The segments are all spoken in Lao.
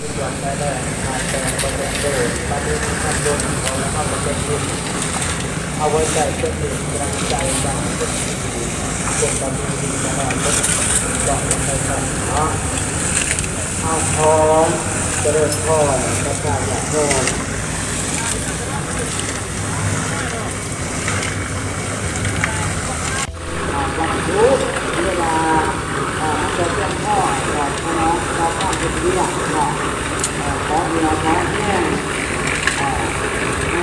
ສ່ວນໄປແລ້ວ ຂາດແຄນບໍ່ເປັນໂຕ ປະຕິບັດທຳບຸນ ຂໍນຳເອົາມາເປັນບຸນ ເອົາໄວ້ໃຊ້ເປັນກຳລັງໃຈ ສ້າງເປັນບຸນ ເປັນກຳລັງດີ ແລະ ເປັນກອງໃຈກັນເນາະ. ເອົາ ຂໍຈະເລີນພອນ ກັບທ່ານຍາດໂຍມ. ອ່າ ວັດຖຸ ຫຼືວ່າ ອ່າ ມັນຈະພຽງພໍຕອບສະໜອງຕໍ່ຄວາມເຮັດວຽກເນາະ ເອີ ຂໍເຫື່ອຂໍແຮງ ເອີ ໃຫ້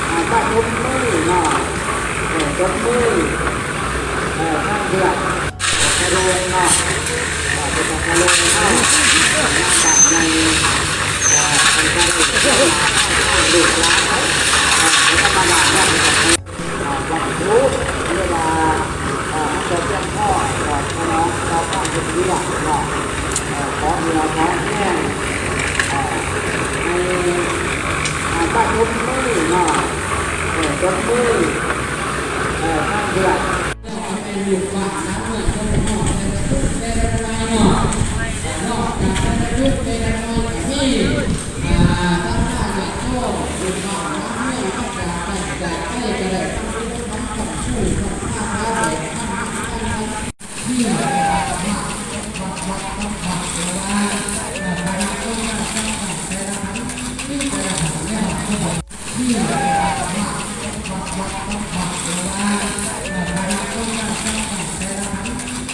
ອ່າ ມາຕົບມືເນາະ ເອີ ຕົບມື ເອີ ທາງເລືອກ ສະດວກເນາະ ເອີ ເປັນຕາສະດວກເນາະ ຍາມບາດໃດ ເອີ ເພິ່ນກໍໄດ້ ລູກຫຼານ ເອີ ເພິ່ນກໍມາບ້ານເນາະ ອ່າ ວັດຖຸ ຫຼືວ່າ ເອີ ມັນຈະພຽງພໍຕອບສະໜອງຕໍ່ຄວາມເຮັດວຽກເນາະ ເອີ ຂໍເຫື່ອຂໍແຮງ ເອີ ໃຫ້ ອ່າ ມາຕົບມືເນາະ ເອີ ຕົບມື ເອີ ທາງເລືອກ ແລ້ວກໍແມ່ນລູກບ້ານນຳເມືອງ ຄົນເຮົາແຕ່ລະຈຸດແຕ່ລະໜ່ວຍເນາະ ນອກຈາກແຕ່ລະຈຸດແຕ່ລະໜ່ວຍກໍມີ ອ່າ ສັດທາຍາດໂຍມ ລູກບ້ານນຳເມືອງ ມາຈາກບ້ານຈາກໄກກໍໄດ້ ທັງຜູ້ນຳຄຳຊູ ທັງພາສາແບບທຳນຳກັນ ເພື່ອສະຖານະບັດບັດບັດບັດ ແຕ່ລະວັດ ແຕ່ລະຄົນນຳກັນ ແຕ່ລະຂັນ ແຕ່ລະຂັນແລ້ວ ເພື່ອສະຖານະບັດບັດບັດບັດ ແຕ່ລະວັດ ແຕ່ລະຄົນນຳກັນ ແຕ່ລະຂັນ ແຕ່ລະຂັ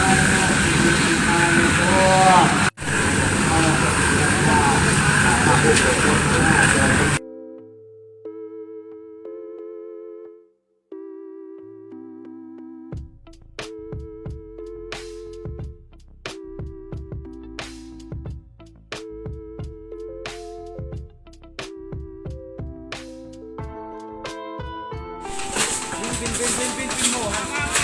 ນແລ້ວ ບິນ ບິນ ບິນ ບິນ ບິນ ບິນ ໂມ.